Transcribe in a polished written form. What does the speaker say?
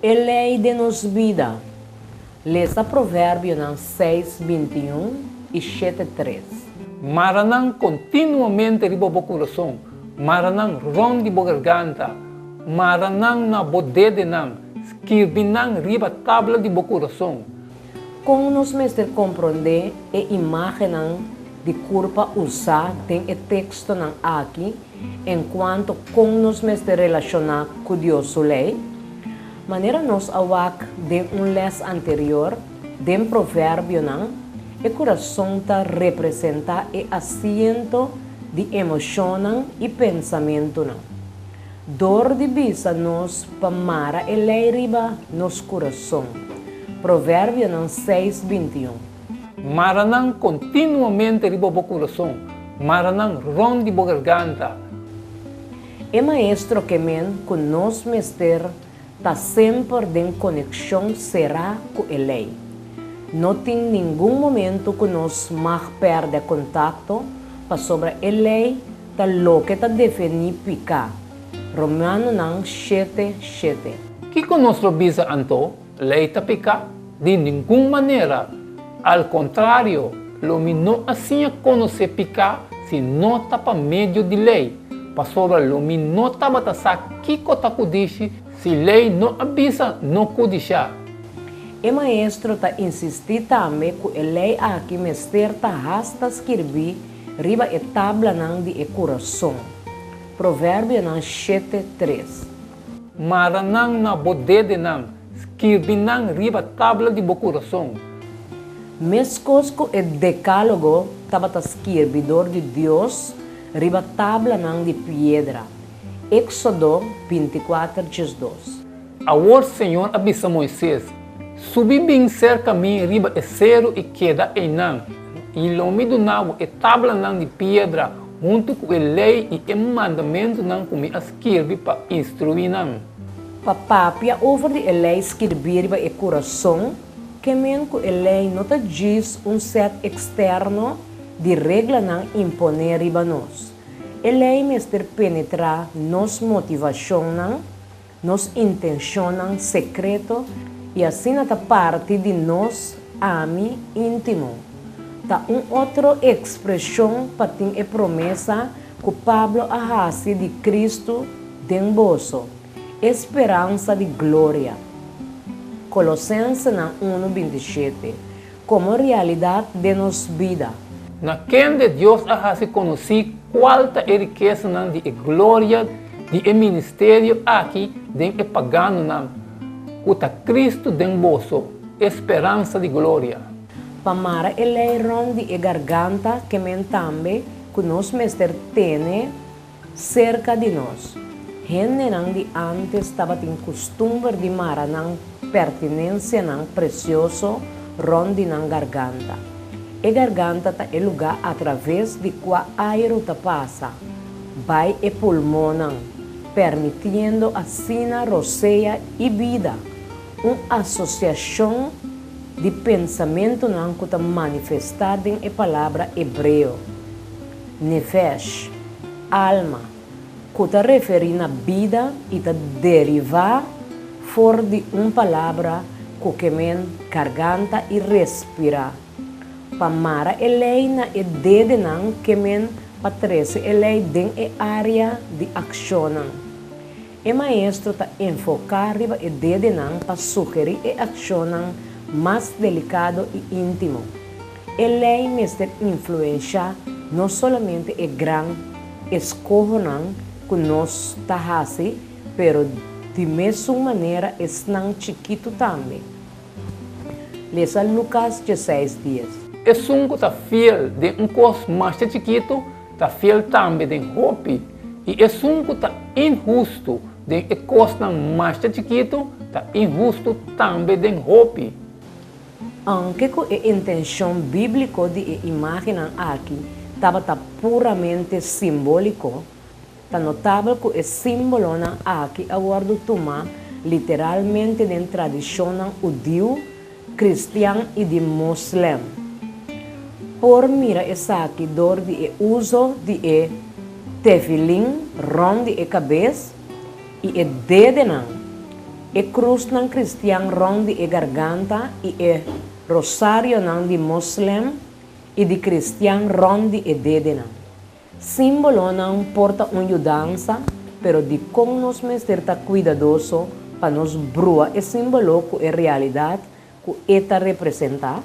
E lei den nos bida. Lesa Proverbionan seis, 21 i shete, tres. Mara nan kontinuamente riba bo kurason, mara nan rònt di bo garganta, mara nan na bo dedenan, skirbi nan riba tabla di bo kurason. Kon nos mester komprondé e imágennan di kurpa usá den e tekstonan aki enkuanto kon nos mester relashoná ku Dios su lei? Manera nos a wak den un lès anterior, den Proverbionan, e kurason ta representá e asiento di emoshonnan i pensamentunan. Dor di bisa nos pa mara e lei riba nos kurason. Proverbionan seis, 21. Mara nan kontinuamente riba bo kurason, mara nan rònt di bo garganta. E maestro ke men ku nos mester ta semper den konekshon será ku e lei. No tin ningun momento ku nos mag pèrdè kontakto pasobra e lei ta loke ta definí piká. Romanonan shete, shete. Kiko nos lo bisa anto? Lei ta piká? Di ningun manera! Al kontrario, lo mi no a siña konosé piká si no ta pa medio di lei, pasobra lo mi no tabata sa kiko ta kudishi si lei no a bisa no kudishá. E maestro ta insistí tambe ku e lei aki mester ta hasta skirbí riba e tablanan di e kurason. Proverbionan shete, tres. Mara nan na bo dedenan, skirbi nan riba tabla di bo kurason. Meskos ku e Dekálogo tabata skirbi dor di Dios riba tablanan di piedra, Éksodo 24, 12. Awor Señor a bisa Moises, Subi bin serka mi riba e seru i keda einan, i lo mi duna bo e tablanan di piedra huntu ku e lei i e mandamentunan ku mi a skirbi pa instruí nan. Pa papia over di e lei skirbí riba e kurason, ke men ku e lei no ta djis un sèt eksterno di reglanan imponé riba nos. E lei mester penetrá nos motivashonnan, nos intenshonnan sekreto i asina ta parti di nos ami íntimo. Ta un otro ekspreshon pa tin e promesa ku Pablo a hasi di Kristu den boso, e speransa di gloria. Kolosensenan unu 27. Komo realidat den nos bida. Na kende Dios a hasi konosí kual ta e rikesanan di e gloria di e ministerio aki den e paganonan, ku ta Kristu den boso, e speransa di gloria. Pa mara e lei rònt di e garganta ke men tambe ku nos mester tene Serka di nos, hendenan di ántes tabatin kustumber di mara nan pertinensianan presioso rònt di nan garganta. E garganta ta e lugá atraves di kua airu ta pasa bai e pulmonnan, permitiendo asina rosea i bida, un asosiashon di pensamentunan ku ta manifestá den e palabra hebreo. Nefesh, alma, ku ta referí na bida i ta derivá for di un palabra ku ke men garganta i respirá. Pa mara e lei na e dedenan ke men pa trese e lei den e área di akshonnan. E maestro ta enfoká riba e dedenan pa sugerí e akshonnan mas delikado i íntimo. E lei mester influenshá no solamente e gran eskohonan ku nos ta hasi, pero di mesun manera esnan chikitu tambe. Lesa Lukas dieseis dies. Esun ku ta fiel den un kos masha chikitu, ta fiel tambe den hopi, i esun ku ta inhustu den e kosnan masha chikitu, ta inhustu tambe den hopi. Aunke ku e intenshon bíbliko di e imágennan aki tabata puramente simbóliko, ta notabel ku e símbolonan aki a wòrdu tumá literalmente den tradishonnan hudiu, kristian i di moslem. Por mira esaki dor di e uso di e tefilin rònt di e kabes i e dedenan. E krusnan kristian rònt di e garganta i e rosarionan di moslem i di kristian rònt di e dedenan. Símbolonan por ta un yudansa, pero dikon nos mester ta kuidadoso pa nos brua e símbolo ku e realidat ku e ta representá?